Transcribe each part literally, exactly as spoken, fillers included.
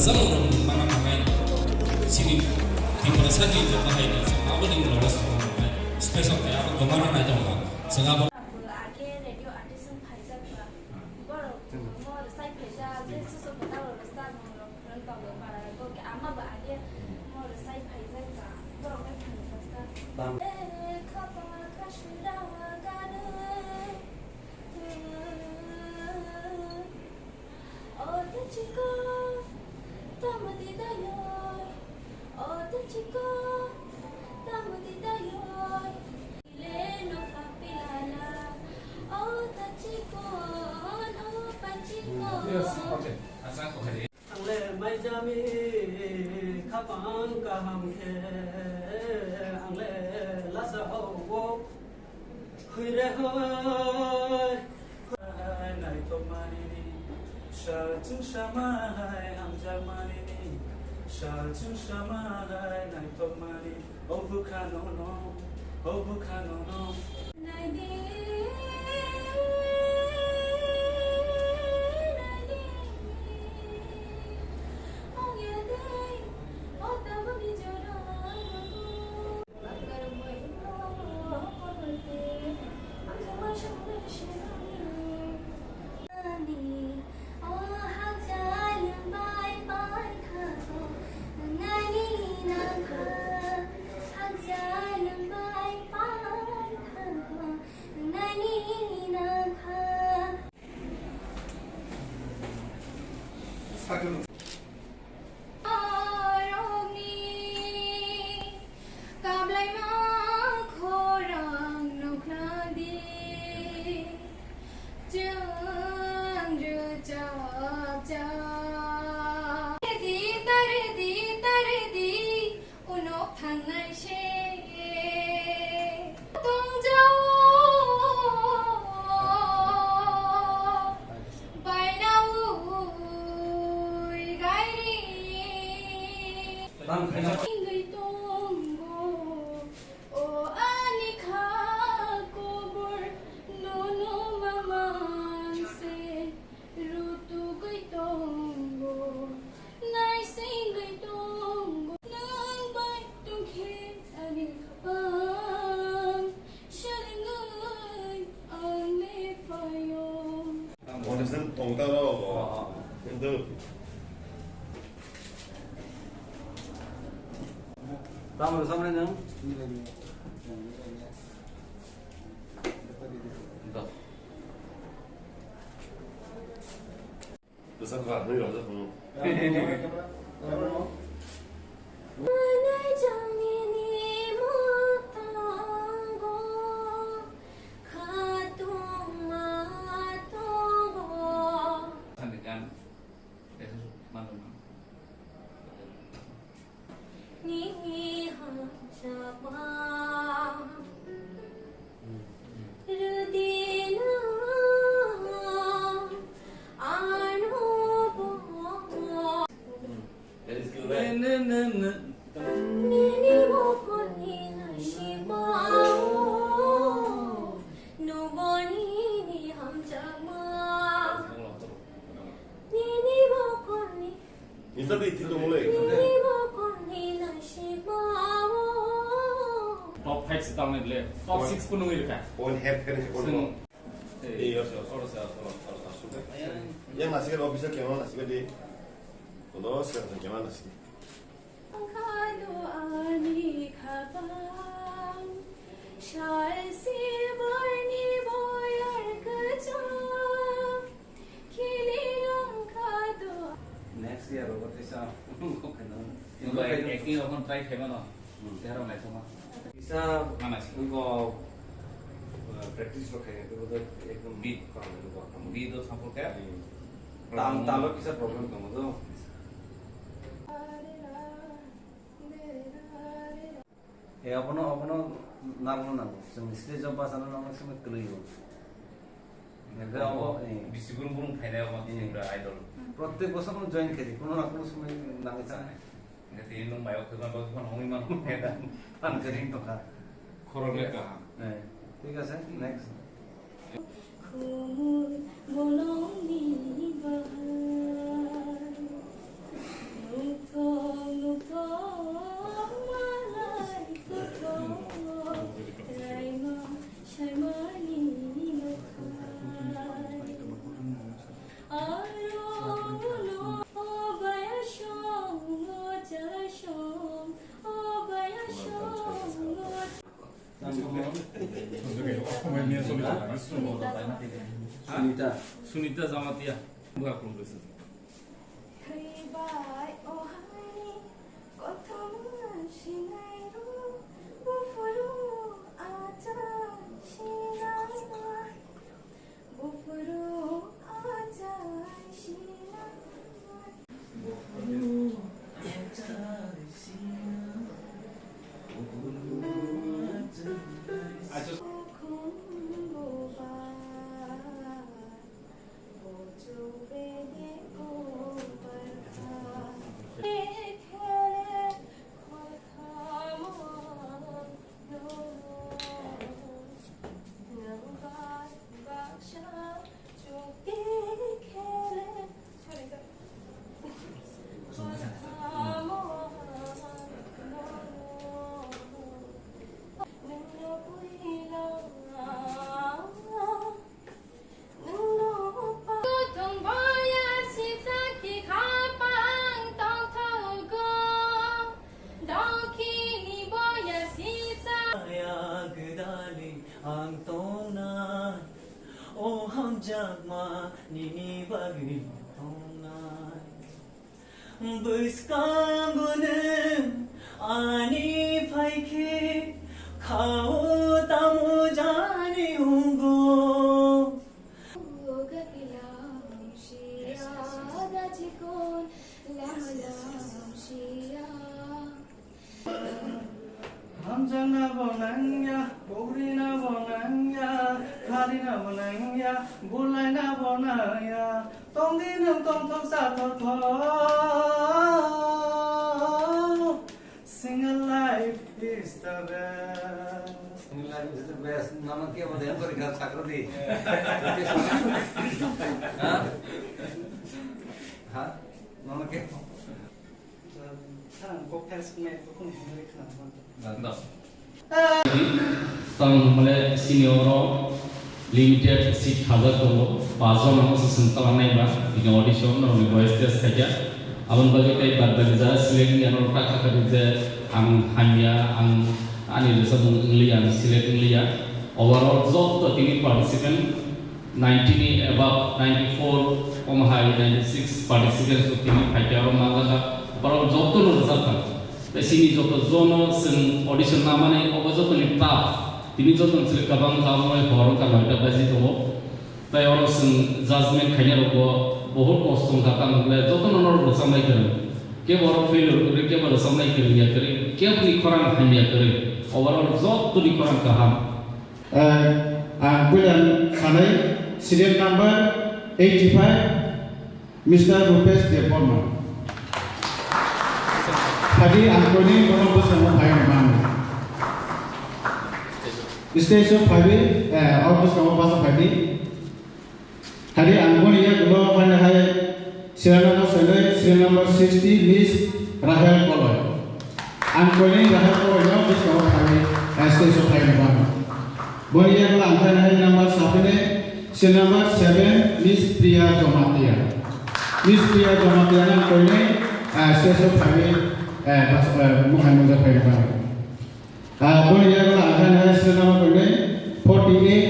Mana manai sini Tiprasa ni jama hai ni aboni knowledge manai special kaya aboni mana nai jama sengabo. Age radio audition phaijak ba, borok mo rwchai phaijak, je susu kwtal rwchak, borok rwng tongo para, bo khe ama ba age mo rwchai phaijak ba, borok bai phaijak ta. Bang. Eh, khapa khasura gana. O tachiko, tamati dayo. O tachiko, tamati dayo. Ile no papilala. O tachiko, no pachiko. Yes, okay. Asa ko hari. Angle mai jami khapang kaham khe, angle lasa hobo. Hoi re hoi. Naithok manini, sal chwngsa ma hai hamjak manini, sal chwngsa ma hai naithok mani, o bwkha nono, o bwkha nono. Naidi, naidi, ongya dei, o tabukni jora. Borokni kablaima khorang nukna di, chwng rwchapjak. Di tar di tar di, uno thangnai se tongjao. Bainaui gairi. Tang khaina. Ingwi tongo, o ani kha kobor, nono mamang se rutugwi tongo, naisingwi tongo. Nwng bai tongkhe ani khapang, selengwi ang le phaio. Ang audition tong ta rw, kintu. Tamo samne nang? Bwsa kha nwi rok jokh. Manai jangni ni mwtango khatungma tongo. Sandi gan, eso manuma. Nini hamjakma rwdino ano bo. Nini mokolni naisingmao nugo nini hamjakma. Nini mokolni Mister B, tito mulai. Top five se tang le, top six pun nungui reka. Point head finish point. Sing. Eh, yes, yes, yes, yes, yes, yes, yes. Yang nasi kan officer kemana nasi kan di? Kalau sekarang kemana nasi? Khado ani khabang, sal silver ni boyar kwcham. Next year, obo teisa. Nwng bai acting rok try khaimano. Hmm. Tei rok naithokma. Kisa mana si? Wngkok, uh, practice rok khaikha, tei bodo ekdom beat. Beat do sample khe? Hmm. Tam, talo kisa problem tongo do. E, abono, abono narwkna nango. Chwng stage o bachana nangma simi kwlwi o. Hwnkhe abo, e. Bisi gurung gurung phainai omo, hmm, Tripura Idol. Protek bosor no join khaidi, kuno na kuno simi nangwi cha. Hwnkhe tini nwng mayo khwma bagwi phano wngwi mano, hwnkhe da. Phan kwrwi tongkha. Khoroknwi kaham. E, thik ase, next. Khumui bolongni bahai. Sunita. Sunita Jamatia. Buha khulumkha. Khaibai o haini kothoma sinai rw, buphuru achai sinai, buphuru achai sinai, buphuru achai sinai, buphuru achai sinai. Ang tongnai, o hamjakma nini bagwi tongnai. Bwskango nwng ani phaikhe, khao tamo jani wngo. Hamjakna bo nangya, pukrina bo nangya, kharina bo nangya, bulaina bo nangya. Tongdi nwng tongthok sathok thok. Single life is the best. Single life is the best. Mama ke bole kori ka sakro di. Ha? Ha? Mama ke? Tang mane senior rok limited seat khajak tongo, pas jon no se swng talang nai ba, bini audition, norokni voice test khaikha. Aboni bagwi tei bad baki jara select wngya, norok ta kha kha di je ang hamya, ang ani rwchapmung wngliya, ang select wngliya. Overall joto tini participant ninety ni above, ninety four, omo hai ninety six participants rok tini phaikhe oro manjakha, borok joto no rwchapkha. Tei sini joto jono chwng audition namani obo joto ni tough. Tini joto ni chwli kwbang kha, omo hai hor wngkha noita baji tongo. Tei oro chwng judgment khainai rok bo bohut kosto wngkha, tamo hwnle joto no norok rwchapnai kwrwng. Kebo oro failure kwrwi, kebo rwchapnai kwrwng ya kwrwi, kebo ni khorang hamya kwrwi. Overall joto ni khorang kaham. Eh, ang puila sanai, serial number eighty five, Mister Rupesh Debbarma. Phadi ang koini bono bwskango phai mano. Stage o phaiwi, eh, o bwskango basa phadi. Hari ang boni yagulo phaina hai serial number seven, serial number sixty, Miss Rahel Koloi. Ang koini Rahel Koloi no bwskango phaiwi, eh, stage o phaina bano. Boni yagulo ang phaina hai number sapine, serial number seven, Miss Priya Jamatia. Miss Priya Jamatia no ang koini, eh, stage o phaiwi, eh, bas-, eh, mukhang mujak phaina bano. Ah, boni yagulo ang khe serial number koinwi forty eight,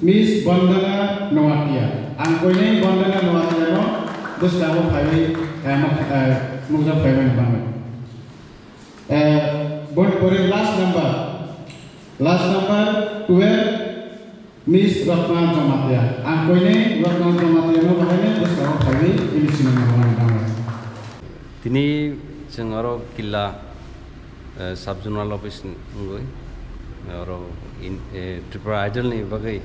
Miss Bandana Noatia. Ang koinwi Bandana Noatia no bwskango phaiwi, eh, muk-, eh, mukjak phaiwi nang mano. Eh, boni pore last number, last number twelve, Miss Ratna Jamatia. Ang koinwi Ratna Jamatia no bahaino bwskango phaiwi bini sinimung rwmani bagwi. Tini chwng oro Killa, eh, sub zonal office wngwi oro in, eh, Tripura Idol ni bagwi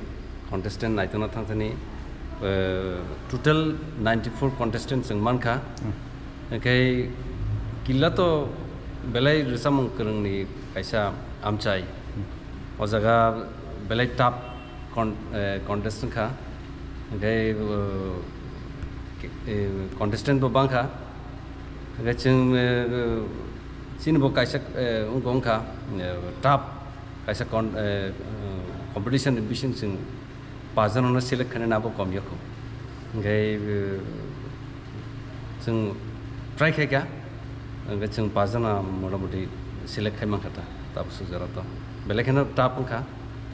contestant naitokna thangthani, eh, total ninety four contestant chwng mankha. Hmm. Hwnkhe Killa to belai rwchapmung kwrwngni kaisa amchai. Hmm. O jaga belai tough con-, eh, contest wngkha. Hwnkhe, eh, ke-, eh, contestant bo bangkha. Hwnkhe chwng, eh, chini bo kaisa, eh, wngkha, wngkha, eh, tough kaisa con-, eh, eh, competition ni bising chwng paanch jona no select khainani abo kom ya kho. Hwnkhe, eh, chwng try khaikha, hwnkhe chwng paanch jona motamoti select khai mankha ta, tabuk swijaro to. Belai kheno tough wngkha.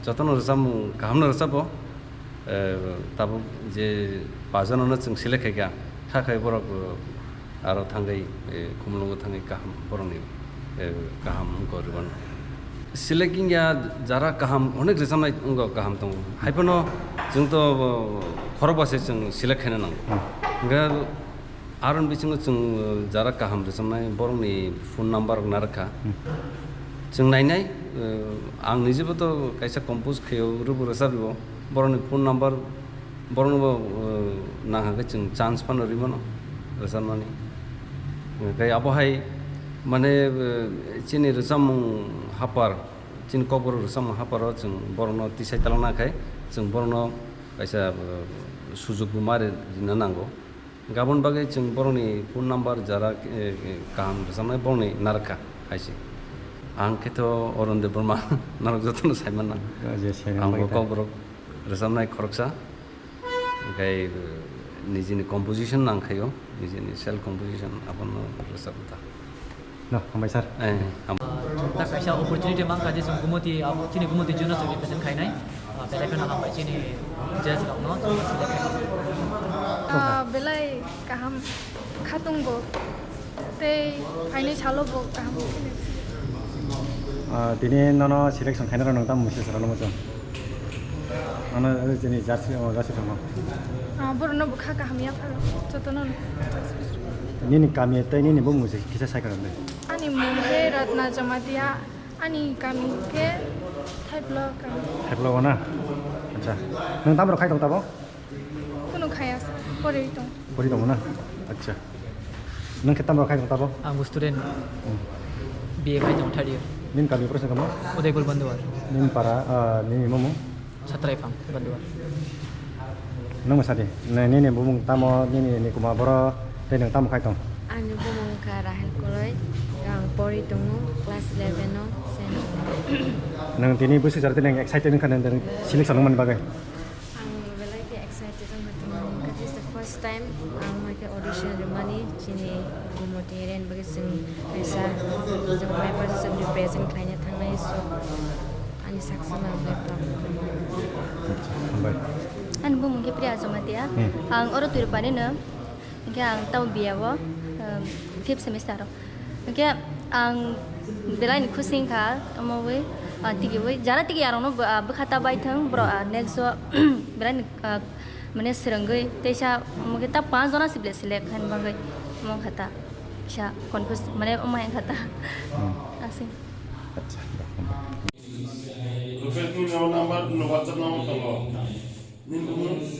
Jotono rwchapmung kahamno rwchapo. Eh, tabuk je pajonono chwng select khaikha, kha khai borok, eh, aro thangwi, eh, Khumulwngo thangwi kaham borokni, eh, kaham wngkha rwmano. Select wngya jara kaham onek rwchapnai wngkha kaham tongo. Haiphano chwng to, oh, khorokba se chwng select khaina nango. Hmm. Hwnkhe Aron bisingo chwng, uh, jara kaham rwchapnai borokni phone number rok narwkha. Hmm. Chwng nainai, uh, ang nijebo to kaisa compose khaio, rwbo rwchapbo. Borokni phone number, borokno bo, uh, nang hwnkhe chwng chance phano rwi mano rwchapmani. Hwnkhe abo hai mane, uh, chini rwchapmung hapar, chini kokborok rwchapmung haparo chwng borokno tisai talangna khai chwng borokno kaisa, uh, sujukbo ma rina nango. Gabon bagwi chwng borokni phone number jara, eh, eh, kaham rwchapnai borokni narwkha hai se. Ang khe to Arun Debbarma norok jotono sai manna. O je, sai Ang bo manna. Kokborok rwchapnai khoroksa. Hwnkhe, eh, nijini composition nang khaio, nijini self composition abono rwchapta. No, hambai sir. Eh, ham- Ta kaisa opportunity mankha je chwng Gumoti, abo chini Gumoti Junior chwng represent khainai. Ah, belai kheno hambai chini judge rokno chwng select khainai. Ah, belai kaham khatung bo. Tei phainai salo bo kaham khe. Ah, tini nono selection khainai rok nang tamo message rwno muchung? Ano, eh, chini jersey, oh, jersey tongmo. Ah, borokno bo kha kaham ya pharo, jotono no. Nini kami tei nini bumung se kisa sai khwrwng de. Ani mung khe Ratna Jamatia, ani kami khe Thaiplo kami. Thaiplo na? Acha. Nwng tamo rok khai tong tabo? Kunu khaya sa, pori tong. Pori tong na? Acha. Nwng khe tamo khai tong tabo? Ang bo student. Hmm. B A khai tong third year. Nini kami porsa kamo? Udaipur Banduar. Nini para, ah, nini mamo? Satraifang Banduar. Nwng masa di? Nini, nini bumung tamo, nini, nini kuma boro, tei nwng tamo khai tong? Ani bumung kha Rahel Koloi, ang pori tongo, class eleven o, sen. Nwng tini bwswk jar tini excited wngkha nwng selection wngmani bagwi? Ang belai khe excited wngkha tongmani, hwnkhe this is the first time ang hwnkhe audition rwmani chini Gumoti area ni bagwi chwng kaisa chwng five percent chwng represent khlaina thangnai, so ani success ang belai proud. Hambai. Ani bumung khe Priya Jamatia. Hmm. Ang oro Twirupani no. Hingke ang tamo B A o, um, fifth semester o. Hingke ang belai ni khusi wngkha, omo wi, ah, tigi wi, jara tigi arokno bo, ah, bwkha ta bai thung, borok, ah, next o belai ni, ah, mane swrwngwi teisa omo khe ta panch jona se belai select khaina bagwi omo wngkha ta kisa confuse mane omo hai wngkha ta. Hmm. Aswk. Acha, da, hambai. Rupeshni no number no WhatsApp number tongo. Nini bumung?